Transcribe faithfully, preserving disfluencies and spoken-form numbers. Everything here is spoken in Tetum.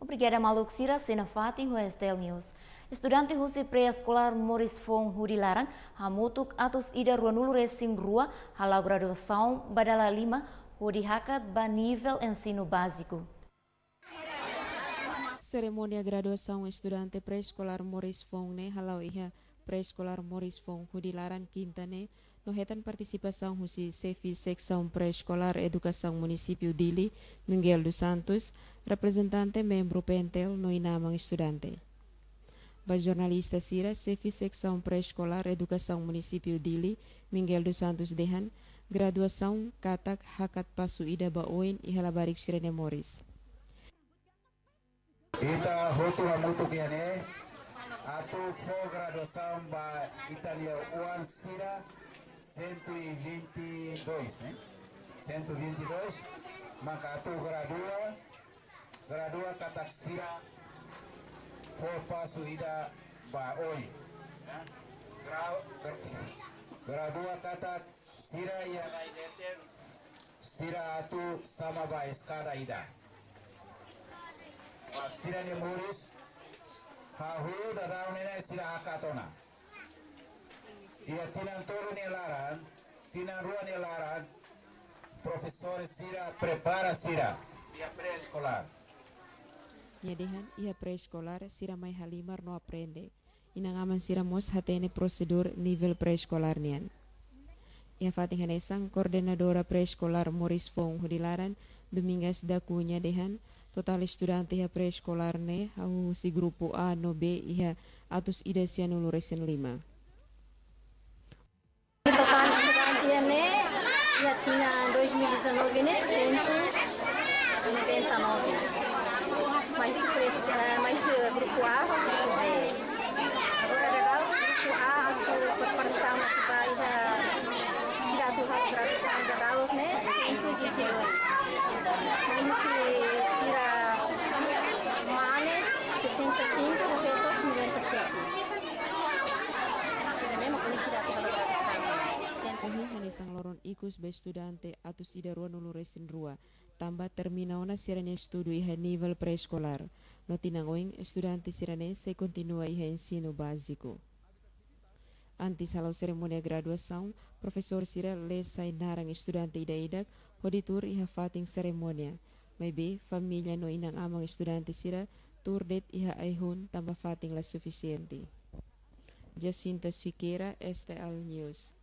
Obrigada maluk sira, sei nafatin ho S T L News. Estudante husi pré-eskolár Moris Foun Hudi Laran hamutuk atus ida ruanulu resin rua hala'o graduasaun ba dala lima hodi hakat ba nivel ensinu báziku. Serimónia graduasaun estudante pré-eskolár Moris Foun ne'e hala'o iha pré-eskolár Moris Foun Hudi Laran Kinta ne'e no hetan partisipasaun husi xefe seksaun pré-eskolár edukasaun munisípiu Dili, Miguel dos Santos, reprezentante membru PNTL no inan-aman estudante. Ba jornalista sira, xefe seksaun pré-eskolár edukasaun munisípiu Dili, Miguel dos Santos dehan, graduasaun katak hakat pasu ida ba oin iha labarik sira-nia moris. Ita hotu hamutuk iha ne'e atu fó graduasaun ba ita-nia oan sira cento e vinte e dois, eh? Cento e vinte e dois, maka atu gradua, gradua katak sira fó pasu ida ba oin, eh? Gra-, gra-, gradua katak sira iha rai leten, sira atu sama ba eskada ida. Ba sira-nia moris, hahú daudaun ne'e sira hakat ona. Iha tinan tolu nia laran, tinan rua nia laran, profesór sira prepara sira iha pré-eskolár. Nia dehan, iha pré-eskolár sira mai halimar no aprende. Inan-aman sira mós hatene prosedur nivel pré-eskolár nian. Iha fatin hanesan, koordenadora pré-eskolár Moris Foun Hudi Laran, Domingas da Cunha dehan, totál estudante iha pré-eskolár ne'e hahú husi grupu A no B iha atus ida sianulu resin lima. Totál estudante iha ne'e, iha tinan dois mil e dezanove ne'e, cento e noventa e nove. Mais três, eh, mais, eh, grupu A, grupu B. Agora daudaun grupu A atu preparasaun atu ba iha, sira atu halo graduasaun daudaun ne'e, cento e vinte e dois. Husi sira mane, sessenta e cinco, husi oin cinquenta e sete. Sira ne'e mak ohin sira atu halo graduasaun. Ohin hanesan loron ikus ba estudante atus ida ruanulu resin rua, tanba termina ona sira-nia estudu iha nivel pré-eskolár. No tinan oin, estudante sira-ne'e sei kontinua iha ensinu báziku. Antes hala'o serimónia graduasaun, profesór sira lee sai naran estudante ida-idak hodi tuur iha fatin serimónia. Maibé, família no inan-aman estudante sira tuur de'it iha ai-hun tanba fatin la sufisiente. Jacinta Siqueira, S T L News.